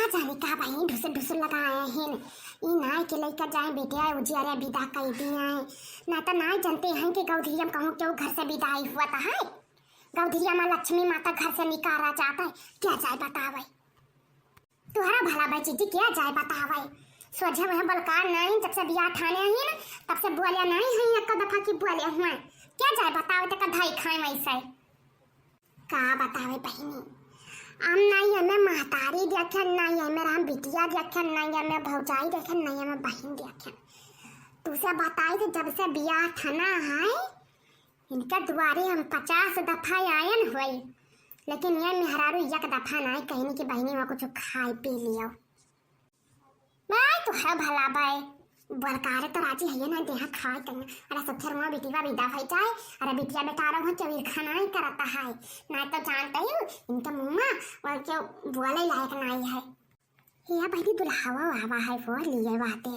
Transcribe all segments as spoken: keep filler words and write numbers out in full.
जाने का बहिनी ढुसुर ढुसुर लगाए हैं। ई नाई के लइका जाए बेटिया उजियारे विदा कइ दिए हैं। ना तो नाई जानते हैं कि गौधरिया में कहूँ क्यों घर से विदाई हुआ था है। गौधरिया में लक्ष्मी माता घर से निकाला जाता है। क्या जाए बतावे? तुहरा भला भाई जीजी क्या जाए बतावे? सोझे वह बलकार नाई जब से बियाह ठाने ही ना तब से बोलिया नाई है एक दफा की बोले हुए। क्या जाए बतावे तो कधाई खाए वैसे। का बतावे बहिनी, हम नाई हमें महतारी देखे, नाई हमें राम बिटिया देखे, नाई हमें भौजाई देखे, नाई हमें बहिन देखे। तुसे बताई तो जब से बियाह ठाना है इनका दुआरे हम पचास दफा आयन हुई, लेकिन ये मेहरारू एक दफा नाई कहनी कि बहिनी वहाँ कुछ खाए पी लियो। मैं तो है भला बाय, बलकारे तो राजी है ना देहा खाए कहीं। अरे सत्तर मुआ बिटिया विदा भई जाए, अरे बिटिया बेटा रहो के वीर खाना ही करता है, ना तो जानते ही इनके मुँह में और के बोले लायक नहीं है। ये बहिनी दुल्हावा आवा है वो लिए बाते।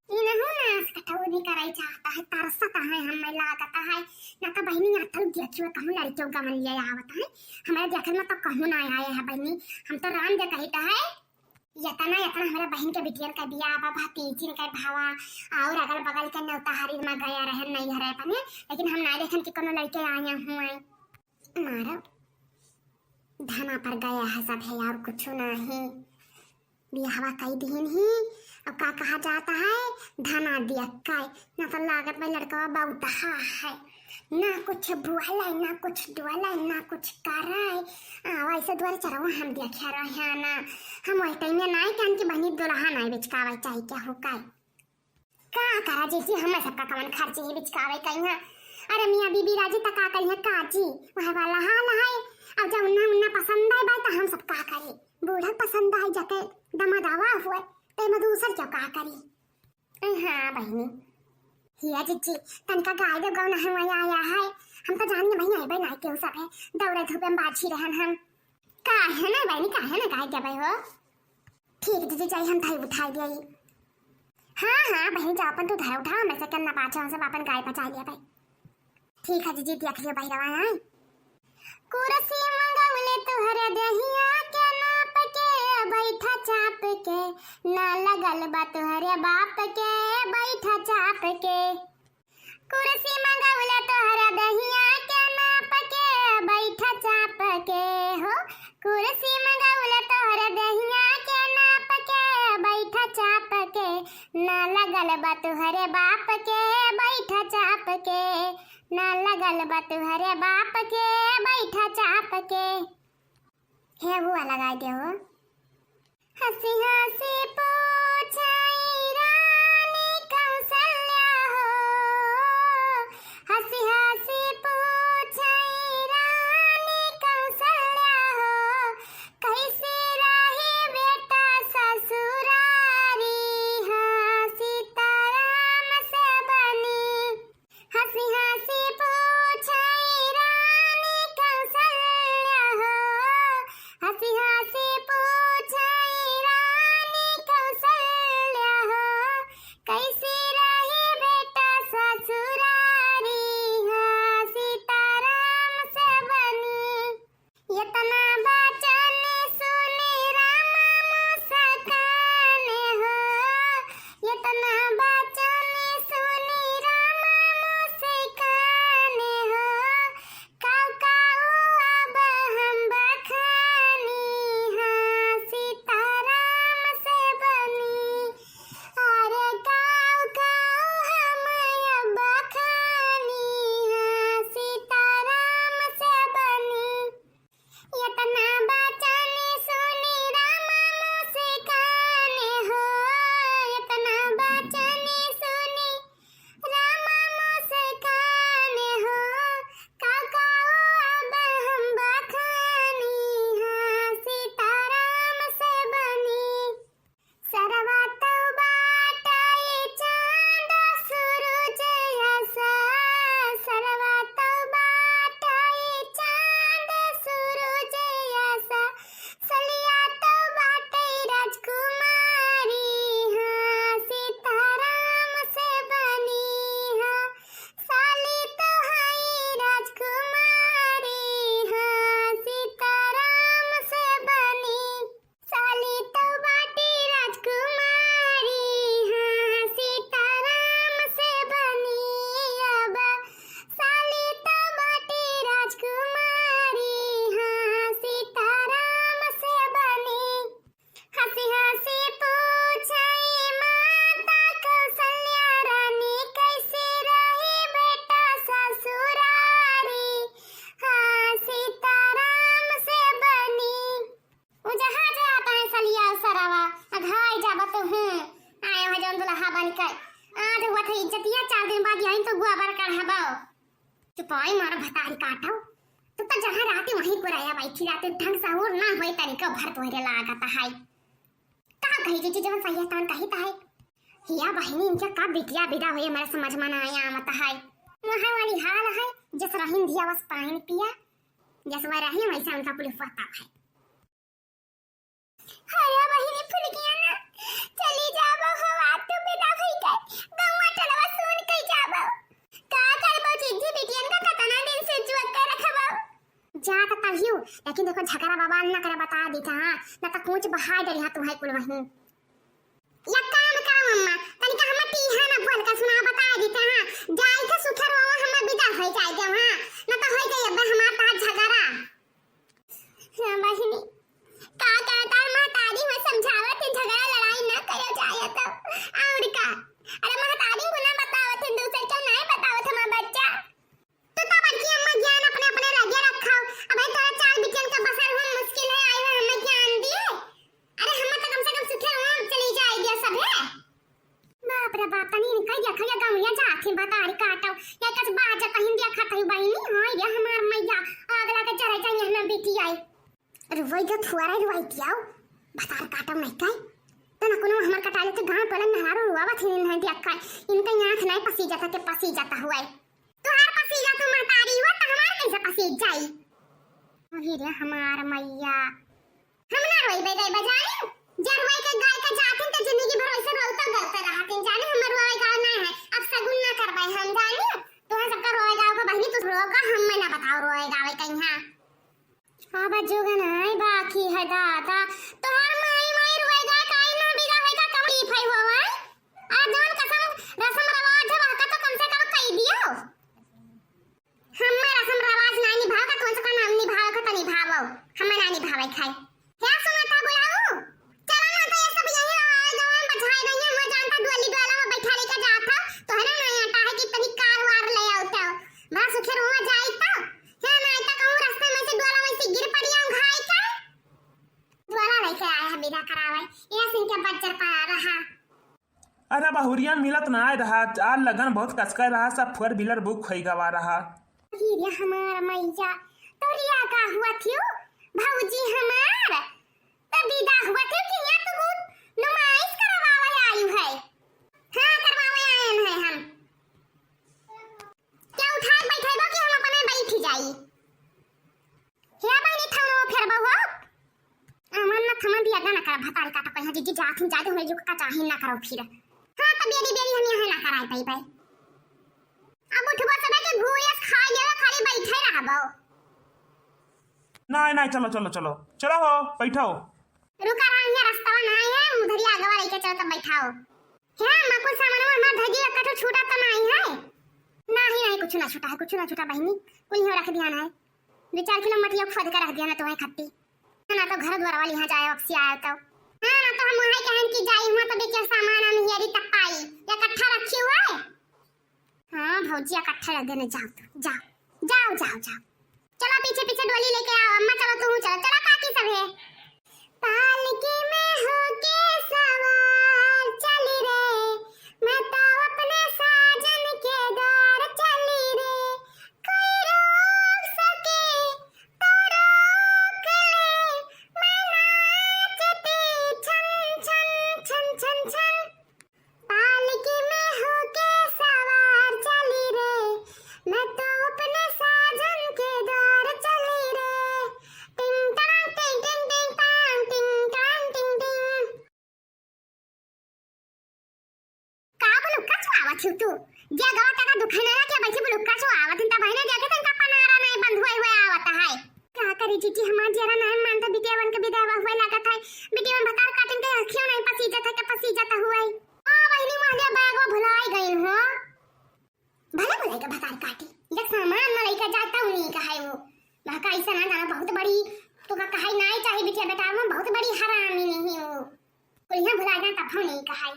इनहू नास कटौनी करे चाहता है, तरसता है, हमें लागता है। ना तो बहिनी आतल देखियो कहूँ लड़कियों गमन लिए आवता है। हमारे देखल में तो कहूँ ना आए है बहिनी। हम तो राम दे कहता है। यतना, यतना हमारे बहिन के बिटियन का बियाह बा, भतीजिन का भावा, और अगल बगल के नेवता हरी में गया रहन नहीं हरे अपने, लेकिन हम ना देखन कि कोनो लड़के आए हुए। मारो, धना पर गया है सब है और कुछ नहीं। बियाहवा कई दिन ही, अब का कहा जाता है, धना दिया कई, ना तो लागत में लड़का बहुत है, ना कुछ बोले, ना कुछ डोले, ना कुछ करे। आ, वैसे द्वारे चरवा हम देखा रहे हैं ना, हम वही टाइम में नाई कान की बनी दुल्हा नाई बिचकावे चाहे क्या हो काई। का करा जीजी, हमें सबका कवन खर्ची ही बिचकावे कहीं है। अरे मियाँ बीबी राजी त का कहीं है काजी, वह वाला हाल है। अब जब उन्ना उन्ना पसंद आए बाई त हम सब का करी, बूढ़ा पसंद आए जाके दमादावा हुए, ते में दूसर क्यों का करी। ए हाँ बहिनी, हिया जीजी, तनका गाय दे गौना है वही आया है। हम तो जानिए वही आए भाई नाई केहू सब है, दौड़े धूपे में बाझी रहन हम। काहे ना बहिनी, काहे ना गाय देबै हो? ठीक जीजी, जाई हम धाई उठाई देई। हाँ, हाँ, बहिनी जाओ, अपन तू धाई उठाओ, मैं से कन्ना पाछे हम सब अपन गाय पचा लिया भाई। ठीक है जीजी, देख लियो बहिरवा, हाँ। कुर्सी मंगवले तुहरे देहिया के नाप के, बैठा चाप के, ना लगल बा तुहरे बाप के, बैठा चाप के। कुर्सी मंगवले तोहरा दहिया के नाप के, बैठा चाप के हो। कुर्सी मंगवले तोहरा दहिया के नाप के, बैठा चाप के। ना लगल बा तोहरे बाप के, बैठा चाप के। ना लगल बा तोहरे बाप के, बैठा चाप के। हे वो लगा दे हो। हँसी हँसी पूछई रानी कौशल्या हो, हँसी हँसी पूछई रानी कौशल्या हो, कैसे रही बेटा ससुरारी, हाँ सीताराम से बनी। हँसी हँसी पूछई रानी कौशल्या हो, हँसी हँसी पूछई रानी तो हूँ, आयो है जौन दुल्हा बन के। आज हुआ था इज्जतिया, चार दिन बाद यहीं तो गोबर कढ़ाबो। चुपाई मारो भतारी काटो। तू तो जहाँ रहती वहीं पुराया बैठी रहती, ढंग सहूर ना होए तनिको भर तोहरे लागत है। का कही जीजी जवन सही है तवन कही त है। हिया बहिनी इनके का बिटिया विदा होए हमारे समझ में ना आया आवत है। वहाँ वाली हाल है, जस रहीन दिया वस पाइन पिया, जस वह रही वैसा उनका पुलिस पता है। अरे बहिनी फुलकिया ना, चली जाबो हो, आज तो विदा भई के, गौवा टोलवा सुन के जाबो। का करबो जीजी, बिटियन का कतना दिन से जुआ के रखबो। जा त तहियो, लेकिन देखो झगड़ा बवाल ना करे, बता दी था, हाँ, ना तो कूच बहाय डरिहा तू है कुल वहीं। या काम करो अम्मा, तनिका हमें टीहा ना बोल का सुना, बता दी था, हाँ, जाई था सुथर वो हमें विदा हो जाए दे, हाँ, ना तो हो जाए अब हमार तार झगड़ा। हाँ बहिनी, का करता महतारी में समझावत है, झगड़ा लड़ाई ना करो जाए तो, और का? अरे महतारी को ना बतावत है, दूसर के नहीं बतावत हमार बच्चा। तू तो बड़की अम्मा ज्ञान अपने, अपने लगे रखो। अबे तोरा चार बिटियन का बसर हुआ मुश्किल है, आई हुआ हमें ज्ञान दिए। अरे हमें तो कम से कम सुखे हुआ चली जाए दिया सब है। बाप रे बाप, तनी इनका देखो या गौनिया जात ही बतारी काटो। या कस बात जा कहीं देखा तही बहिनी, हाँ ये हमार मैया, आग लागे चढ़े जाए यहाँ बेटी आई। रुवई दे थुआरा रुवई दियाओ, बतारी काटो नहीं कई। तो ना कोनो हमार कटाले तो गांव टोला मेहरारू रुआवत ही नहीं दिया कई। इनका आँख नहीं पसी जाता के पसी जाता हुआ है। तुहार पसीजा तू महतारी हुआ, त हमार कैसे पसीज जाई? अरे रे हमार मैया, हम ना रोइबे गइबे जानी, जे रोए के गाय के जातिन त जिंदगी भर वैसे रोता गलता रहतिन जानी, हमर रोए गाय ना है, अब सगुन ना करबे हम जानी, तोहर सबका रोए गाय का बहिनी तू रोगा, हम मैं ना बताओ रोए गावे कहीं। अब जुगनाई बाकी है दादा, तोहर माई माई रोएगा, काई ना बिदा होएगा, कमरी फई होवा। आ जौन कसम रसम रवाज है, वहका तो कम से कम कई दियो। हम्मे रसम रवाज ना निभाओ, का कौन सा काम निभाओ, का तो निभाओ, हम्मे ना निभावे खाए। क्या सुना था बुलाऊ? चलो ना तो ये सब यही रहा है, गाँव में बझाए रही है, मैं जानता डोली डोला में बैठा लेके जाता, तो है ना, मैं आता है कि तनी कार वार ले आओ तो, बस उठे रुआ जाए तो, क्या ना आता कहूँ रास्ते में से डोला में से गिर पड़ी आऊँ घाई का। डोला लेके आया है बिदा करावे, ये सुन के बज्जर पड़ा रहा। अरे बहुरिया मिलत ना आए रहा, आज लगन बहुत कसका रहा, सब four wheeler book होई गवा रहा। अरे हमार मैया, तोरिया का हुआ थियो, भौजी हमार, त विदा हुआ थियो कि यहाँ तो बहुत नुमाइश करवावे आयु है। हाँ, करवावे आयन है हम। क्या उठाए बैठेबो कि हम अपने बैठ जाई? हे बहिनी, थमनो फेर बहु। अमन न थमन दिया गाना कर भतारी काटा कहीं जीजी जात हम जादे होने जो का चाही ना करो फिर। हाँ, तो बेरी बेरी हम यहाँ ना कराए पाई पाई। अब उठबो सबे के घूस खा लेवे, खाली बैठे रहबो। नहीं, नहीं, चलो, चलो, चलो। चलो हो, बैठो। रुका रहा, यहाँ रास्ता ना है, उधर ही आगे वाले के चलो तब बैठाओ। क्या अम्मा, कुछ सामान हमार धजी रखा तो छूटा तो नहीं है? नहीं, नहीं, कुछ ना छूटा है, कुछ ना छूटा बहिनी, कुल यहाँ रख दिया ना है। दो चार किलो मटिया खोद के रख दिया ना तुम्हें खत्ती। ना तो घर द्वार वाली यहाँ जाए वापसी आया तो। हाँ, ना तो हम वहाँ कहन की जाई हुआ तो बेचे सामान हम हियरी तक पाई। या इकट्ठा रखी हुआ है? हाँ भौजी, इकट्ठा रख देने जाओ तो, जाओ, जाओ, जाओ, जाओ। चलो पीछे पीछे डोली लेके आओ। अम्मा चलो, तू चलो, चलो काकी सब है। पालकी में होके सवार चली रे, मैं तो अपने साजन के द्वार चली रे। कोई रोक सके तो रोक ले, मैं नाचती छन छन छन छन छन। पालकी में होके सवार चली रे, मैं तो अपने साजन के द्वार चली रे। टिंग टांग टिंग टिंग टिंग टांग, टिंग टांग टिंग टिंग। का बुलुक्का चुआवत हिउ तू? जे गवा तका दुखने ना के बैठी बुलुक्का चुआवत हिउ, तब बहिने देखे तनका पनारा नहीं बंद हुए हुए आवत है। का करी जीजी, हमार जेरा नहीं मानता, बिटियावन के विदा हुए लागत है। बिटियावन भतार काटिन के अखियों नहीं पसीजत है, के पसीजत हुए। हाँ बहिनी, महले बैगवा भुलाई गई हो। भले भुलाई के भतार काटी, जब सामान न लइके जाता हूँ, नहीं कहाई वो। वहाँ का ऐसा ना जाना, बहुत बड़ी, तो का कहाई ना ही चाहे बिटिया बेटा, वो बहुत बड़ी हरामी नहीं हो। कुल यहाँ भुला जाता, तब नहीं कहाई।